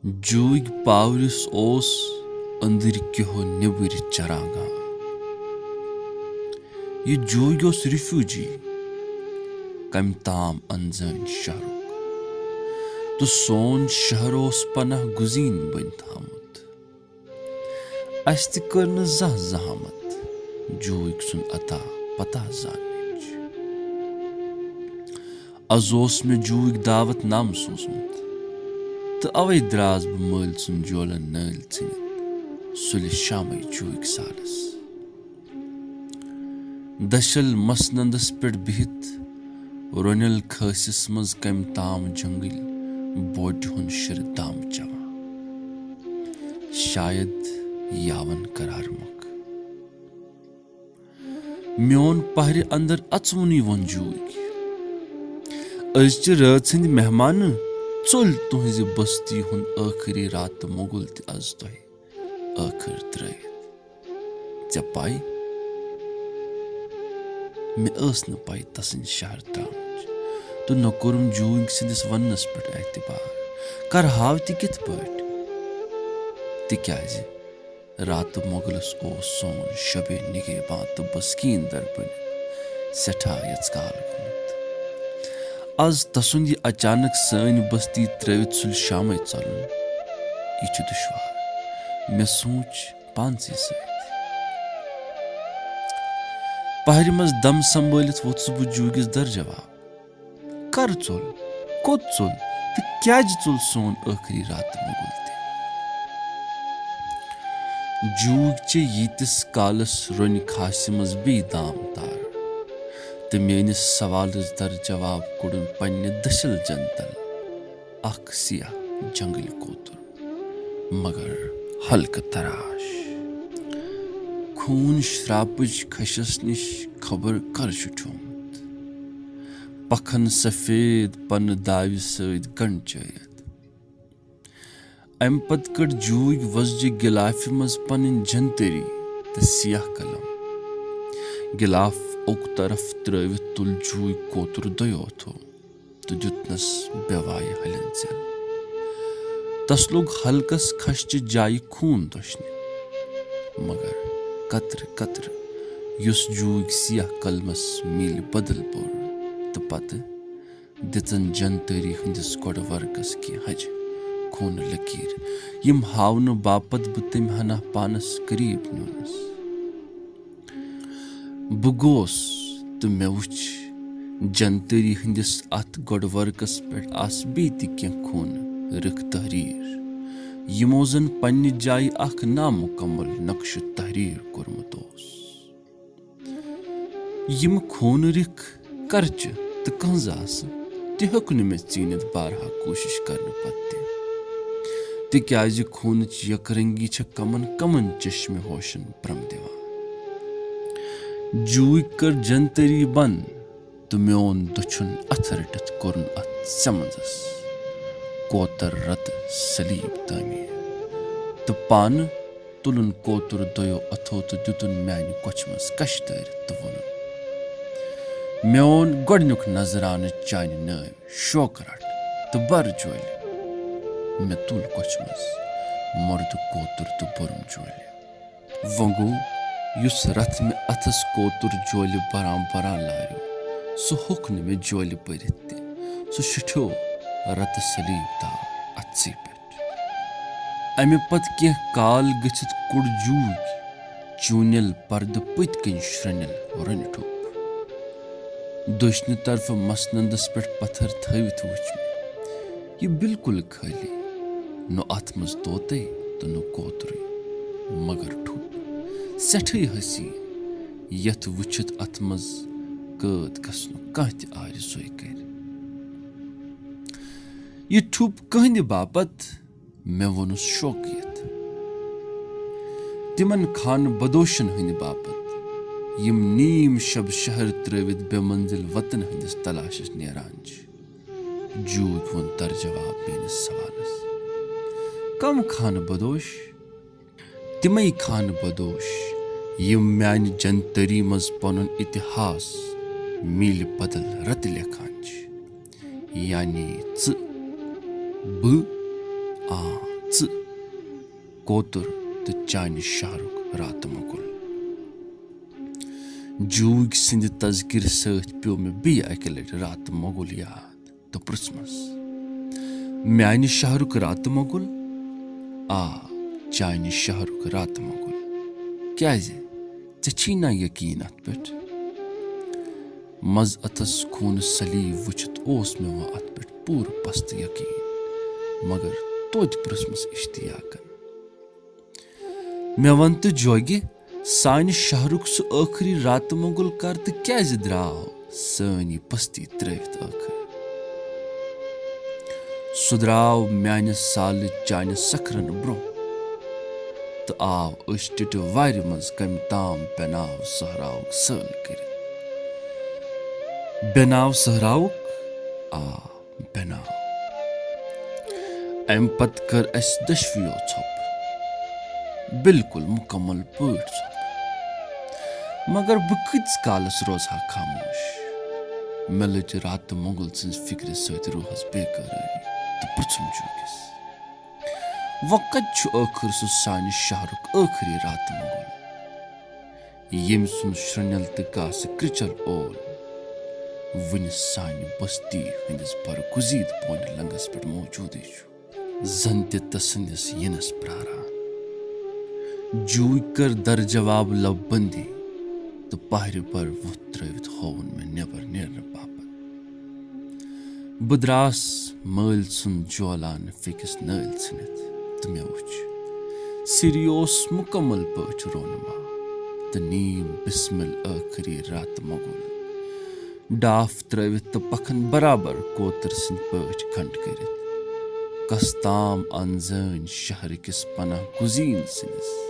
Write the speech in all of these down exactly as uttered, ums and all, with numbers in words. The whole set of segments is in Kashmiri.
جوٗگۍ پاورِس اوس أنٛدٕرۍ کیو نیٚبٕرۍ چرانگان۔ یہِ جوٗگۍ اوس ریفیوجی، کمہِ تام انزٲنۍ شہرُک، تہٕ سون شہر اوس پناہ گزین بٔنۍ تھامُت۔ اسہِ تہِ کٔر نہٕ زانٛہہ زحمت جوٗگۍ سُنٛد عطا پتہ زاننٕچ۔ از اوس مےٚ جوٗگۍ دعوت نامہٕ سوٗزمُت، تہٕ اوے دراس بہٕ مٲلۍ سُنٛد جولن نٲلۍ ژھٕنِتھ سُلہِ شامے جوٗگۍ سالس۔ دٔچھل مسندس پٮ۪ٹھ بِہِتھ رۄنِل کھٲسِس منٛز کمہِ تام جنگل بوٹہِ ہُنٛد شِرٕ دام چٮ۪وان۔ شاید یاون قرار مۄکھ۔ میون پہرِ اندر اژوُنُے وۄنۍ جوٗگۍ۔ أزچہِ رٲژ ہٕنٛدۍ مہمانہٕ ژٔلۍ تُہنزِ بستی ہُنٛد ٲخری راتہٕ مۄغل تہِ از تۄہہِ ٲخٕر ترٲوِتھ۔ ژےٚ پَے؟ مےٚ ٲس نہٕ پَے تسٕنٛدِ شہر ترٛاونٕچ، تہٕ نہ کوٚرُم جوٗنگۍ سٕنٛدِس وننس پٮ۪ٹھ اعتبار۔ کرٕ ہاو تہِ کِتھ پٲٹھۍ؟ تِکیازِ راتہٕ مۄغلس اوس سون شبِ نگہبان تہٕ بسکیٖن در بٔنِتھ سٮ۪ٹھاہ یژکال گوٚمُت۔ از تسُنٛد یہِ اچانک سٲنۍ بستی ترٲوِتھ سُلہِ شامے ژلُن، یہِ چھُ دُشوار۔ مےٚ سوٗنچ پانسٕے سۭتۍ۔ پہرِ منٛز دم سنبھٲلِتھ ووٚتھُس بہٕ جوٗگِس در جواب۔ کر ژوٚل، کوٚت ژوٚل تہٕ کیازِ ژوٚل سون ٲخری راتہٕ مۄغل تہِ؟ جوٗگ چہِ ییٖتِس کالس رۄنہِ کھاسہِ منٛز بیٚیہِ دام تار، تہٕ میٲنِس سوالس در جواب کوٚڑُن پننہِ دٔسِل جنتل اکھ سیاہ جنگلی کوتُر، مگر ہلکہٕ تراش۔ خوٗن شراپٕچ کھشس نِش خبر کر چھُ ٹھیومُت۔ پکھن سفید پنہٕ داوِ سۭتۍ گنڈ چٲیِتھ۔ امہِ پتہٕ کٔڑ جوٗگۍ وۄزجہِ گِلافہِ منٛز پنٕنۍ جنتری تہٕ سیاہ قلم۔ گِلاف اوٚک طرف ترٲوِتھ تُل جوٗگۍ کوتُر دۄیو اَتھو تہٕ دیُتنس بے وایہِ ہلٮ۪ن ژٮ۪ل۔ تس لوٚگ ہلکس کھشچہِ جایہِ خوٗن دۄشنہِ، مگر قطرٕ قطرٕ یُس جوٗگۍ سیاہ قلمس میٖلہِ بدل بوٚر تہٕ پتہٕ دِژن جنتٲری ہٕنٛدِس گۄڈٕ ورقس کینٛہہ ہجہِ خوٗنہٕ لکیٖر، یِم ہاونہٕ باپتھ بہٕ تٔمۍ ہنا پانس قریب نیونس۔ بہٕ گوس تہٕ مےٚ وُچھ جنتٲری ہٕنٛدِس اتھ گۄڈٕ ورقس پٮ۪ٹھ آسہٕ بیٚیہِ تہِ کینٛہہ خوٗنہٕ رٕکھ تحریر، یِمو زن پننہِ جایہِ اکھ نامُکمل نقشہٕ تحریر کوٚرمُت اوس۔ یِم خوٗنہٕ رِکھ کرچہِ تہٕ کٕہٕنٛزٕ آسہٕ، تہِ ہیوٚک نہٕ مےٚ ژیٖنِتھ بارہا کوٗشِش کرنہٕ پتہٕ تہِ، تِکیازِ خوٗنٕچ یکرنگی چھےٚ کمن کمن چشمہِ ہوشن برم دِوان۔ جوٗکۍ کٔر جنتری بند تہٕ میون دٔچھُن اتھٕ رٔٹِتھ کوٚرُن اتھ سٮ۪منٛزس کوتر رتہٕ صلیب تعمیٖر تہٕ پانہٕ تُلُن کوتُر دۄیو اَتھو تہٕ دیُتُن میانہِ کۄچھِ منٛز کَچھ دٲرِتھ تہٕ ووٚنُن، "میون گۄڈٕنیُک نذرانہٕ چانہِ نٲوۍ، شوقہٕ رَٹ تہٕ بَر جولہِ۔" مےٚ تُل کۄچھِ منٛز مۄردٕ کوتُر تہٕ بوٚرُم جولہِ۔ وۄنۍ گوٚو، یُس رَتھ مےٚ اَتھَس کوتُر جولہِ بَران بَران لاریو، سُہ ہیوٚک نہٕ مےٚ جولہِ بٔرِتھ تہِ۔ سُہ شِٹھیو رَتہٕ صلیب دار اَتھسٕے پٮ۪ٹھ۔ امہِ پتہٕ کینٛہہ کال گٔژھِتھ کوٚڑ جوٗکۍ چوٗنٮ۪ل پردٕ پٔتۍ کِنۍ شرٛنٮ۪ل رۄنہِ ٹھوٚپ۔ دٔچھنہِ طرفہٕ مسندس پٮ۪ٹھ پتھر تھٲوِتھ وُچھ مےٚ، یہِ بالکل خٲلی، نہٕ اتھ منٛز طوطے تہٕ نہٕ کوترٕے، مگر ٹھوٚپ سٮ۪ٹھٕے حسیٖن، یتھ وُچھِتھ اتھ منٛز قٲد گژھنُک کانٛہہ تہِ آرزوے کرِ۔ یہِ ٹھوٚپ کٕہٕنٛدِ باپتھ؟ مےٚ ووٚنُس شوقیت۔ تِمن خانہٕ بدوشن ہٕنٛدِ باپتھ، یِم نیٖم شب شہر ترٲوِتھ بے منزل وطن ہٕنٛدِس تلاشس نیران چھِ۔ جوٗکۍ ووٚن ترجواب میٲنِس سوالس۔ کم خانہٕ بدوش؟ تِمے خانہٕ بدوش، یِم میانہِ جنتری منٛز پنُن اتہاس میلہِ بدل رتہٕ لیکھان چھِ۔ یعنی ژٕ، بہٕ، آ، کوتُر تہٕ چانہِ شہرُک راتہٕ مۄغل۔ جوٗگۍ سٕنٛدِ تذکرٕ سۭتۍ پیوٚو مےٚ بیٚیہِ اَکہِ لَٹہِ راتہٕ مۄغل یاد تہٕ پرٛژھمَس، "میانہِ شہرُک راتہٕ مۄغل؟" "آ، چانہِ شہرُک راتہٕ مۄغل۔ کیازِ؟ ژےٚ چھی نا یقین اَتھ پٮ۪ٹھ؟" مزعتس خوٗنہٕ صلیب وٕچھِتھ اوس مےٚ وۄنۍ اَتھ پٮ۪ٹھ پوٗرٕ پستہٕ یقین، مگر توتہِ پرٛژھمَس اشتیاقن، "مےٚ وَن تہٕ جوگہِ، سانہِ شہرُک سُہ ٲخری راتہٕ مۄغل کر تہٕ کیازِ درٛاو سٲنۍ یہِ پستی ترٲوِتھ ٲخٕر؟" سُہ درٛاو میانہِ سالہٕ چانہِ سکھرن برونٛہہ تہٕ آو أسۍ ٹِٹہِ وارِ منٛز کمہِ تام بیناو صحراہُک سٲل کٔرِتھ۔ بیناو صحراہُک؟ آ، بیناو۔ امہِ پتہٕ کٔر اسہِ دۄشوٕیو ژھۄپہٕ، بالکل مکمل پٲٹھۍ ژھۄپہٕ۔ مگر بہٕ کۭتِس کالس روزٕ ہا خاموش؟ مےٚ لٔج راتہٕ مۄغل سٕنٛزِ فکرِ سۭتۍ روحس بے قرٲری تہٕ پرٛژھُم جوگِس، "وۄنۍ کتہِ چھُ ٲخٕر سُہ سانہِ شہرُک ٲخری راتہٕ مۄغل، ییٚمۍ سُنٛد شرٛنٮ۪ل تہٕ گاسہٕ کرٛچل اول وُنہِ سانہِ بستی ہٕنٛدِس برگزیدٕ پونہِ لنگس پٮ۪ٹھ موجوٗدٕے چھُ؟" زن تہِ تسٕنٛدِس یِنس پراران۔ جوٗگۍ کٔر در جواب لب بندی تہٕ پہرِ بر وُتھ ترٲوِتھ ہووُن مےٚ نٮ۪بر نیرنہٕ باپتھ۔ بہٕ درٛاس مٲلۍ سُنٛد جولان فیکِس نٲلۍ ژھٕنِتھ تہٕ مےٚ وُچھ، سِری اوس مُکمل پٲٹھۍ رونما تہٕ نیٖم بسمل ٲخری راتہٕ مۄغل۔ ڈاپھ ترٲوِتھ تہٕ پکھن برابر کوتر سٕنٛدۍ پٲٹھۍ کھنٛڈ کٔرِتھ۔ کس تام انزٲنۍ شہرٕ کِس پناہ گزیٖن سٕنٛدِس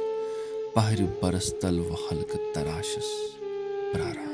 پہرِ برس تل و حلقہٕ تراشس پراران۔